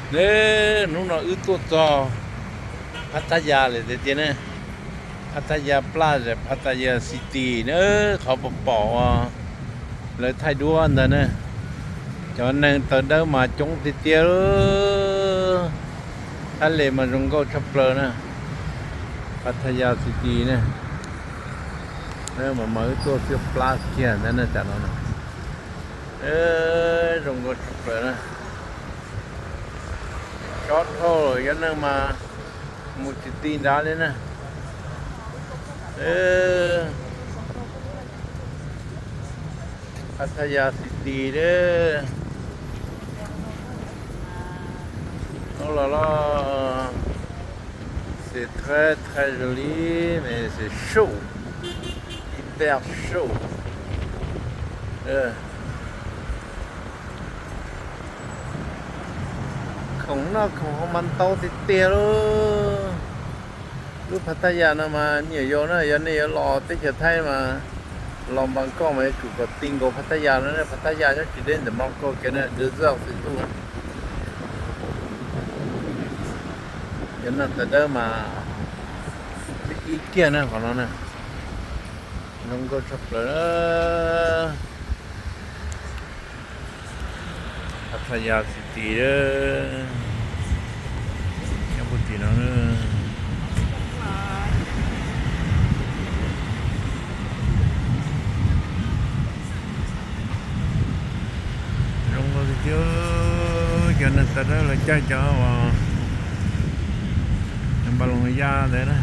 Ne, hnub no wb tuaj txog Pattaya lawm tiag tiag ne. Pattaya Playa, Pattaya City ne, qhov pom pom lawv thaij duab ntawd ne. Cov neeg tawv dawb mas coob tiag tiag. Thaj les mas zoo nkauj tshaj plaws na. Pattaya City ne. Mas mas wb tuaj xiab plab kiag ntawd na, tam no na. Zoo nkauj tshaj plaws na. Tsob dhau lawm, cov neeg mas mus tsis ti nrad li na. Pattaya City de. Ub la la, c'est très très joli, mais c'est chaud, hyper chaud. Khoom noj khoom haus mas ntau tiag tiag lauj. Lub Pattaya no mas nyuam yaus na, yog nej yuav los teb chaws Thaib mas los Npab Koj mas yuav tsum kom ti nkaus Pattaya no. Pattaya nyob tsis deb ntawm Npab Koj kiag na, dawb zaj xwb tuaj. Cov neeg tawv dawb mas ib kiag na qhov no na. Zoo nkauj tshaj plaws. Pattaya City, nyob puag tim no. Zoo nkauj tiag tiag, cov neeg tawv dawb los caij cov uas npas loos ya ntawd na.